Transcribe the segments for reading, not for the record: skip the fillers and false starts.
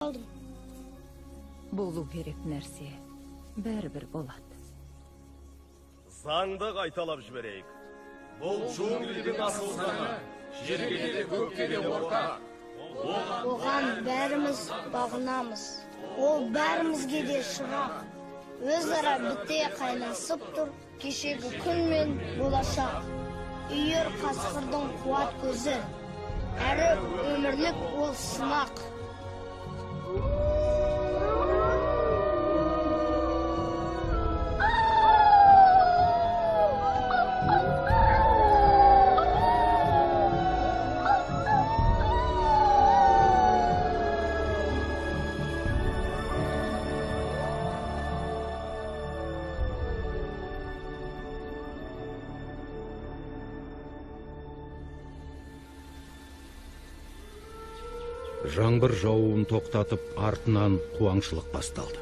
Алдым. Болу керек нәрсе бәрібір болады. Заңды қайталап жіберейік. Бұл джунглидің асыл заңы. Жерге де көкке де ортақ. Оған бәріміз бағынамыз. Ол бәрімізге де шырақ. Өзара біте қайнасып тұр кешегі күн мен болашақ. Үйір қасқырдың қуат көзі. Әрі өмірлік ол сынақ. Жаңбыр жаууын тоқтатып, артынан қуаңшылық басталды.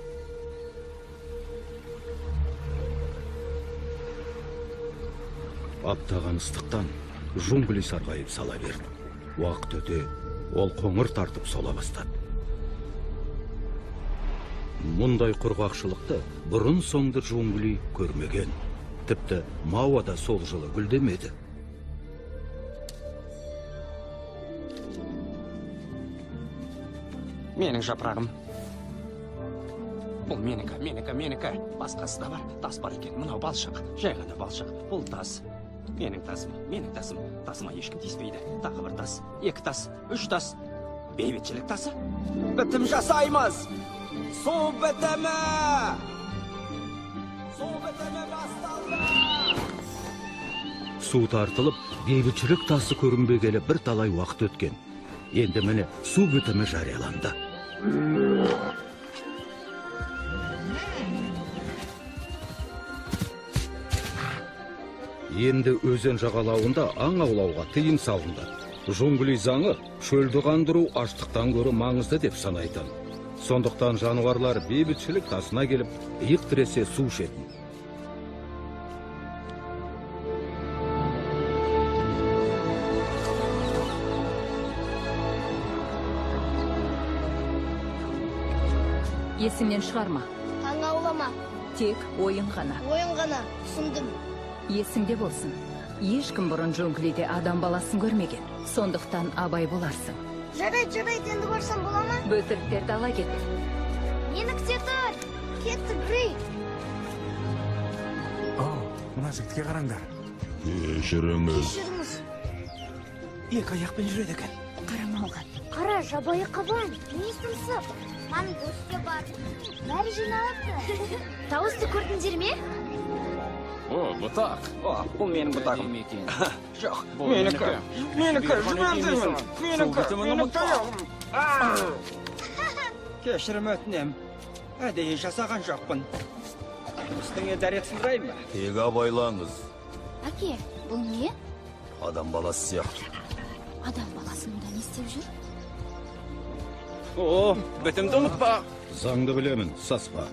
Аптаған ыстықтан джунгли сарғайып сала берді. Уақыт өте, ол қоңыр тартып сола бастады. Мұндай құрғақшылықты бұрын соңды джунгли көрмеген. Тіпті Мауа да сол жылы гүлдемеді. Менің жапырағым. Бұл менікі, менікі, менікі. Басқасы да бар. Тас бар екен. Мынау балшық. Жай ғана балшық. Бұл тас. Менің тасым, менің тасым. Тасыма ешкім тиіспейді. Тағы бір тас, екі тас, үш тас. Бейбітшілік тасы. Бітім жасаймыз. Су бітімі! Су бітімі басталды! Су тартылып, бейбітшілік тасы көрінбегелі бір талай уақыт өткен. Енді міне су бітімі жарияланды. Енді өзен жағалауында аң аулауға тыйым салынды. Джунгли заңы шөлді қандыру аштықтан гөрі маңызды деп санайтын. Сондықтан жануарлар бейбітшілік тасына келіп, иық тіресе су ішетін. Есіңнен шығарма. Аң аулама. Тек ойын ғана. Ойын ғана, түсіндім. Есіңде болсын. Ешкім бұрын джунглиде адам баласын көрмеген. Сондықтан абай боларсың. Жарайды, жарайды, енді барсам бола ма? Бөтеліктерді ала кет. Мені күте тұр. Кеттік, Грей. О, мына жігітке қараңдар. Кешіріңіз. Кешіріңіз. Екі аяқпен жүреді екен. Қарама оған. Қара, жабайы қабан. Мүйіз тұмсық. Мангуст те бар. Бәрі жиналыпты. Дауысты көрдіңдер ме? О, бұтақ. О, бұл менің бұтағым. Жоқ, менікі. Менікі, жібер деймін. Менікі, менің таяғым. Кешірім өтінем. Әдейі жасаған жоқпын. Үстіңе дәрет сындырайын ба? Тек абайлаңыз. Әке, бұл не? Адам баласы сияқты. Адам баласы мұнда не істеп жүр? О, бітімді ұмытпа. Заңды білемін, саспа.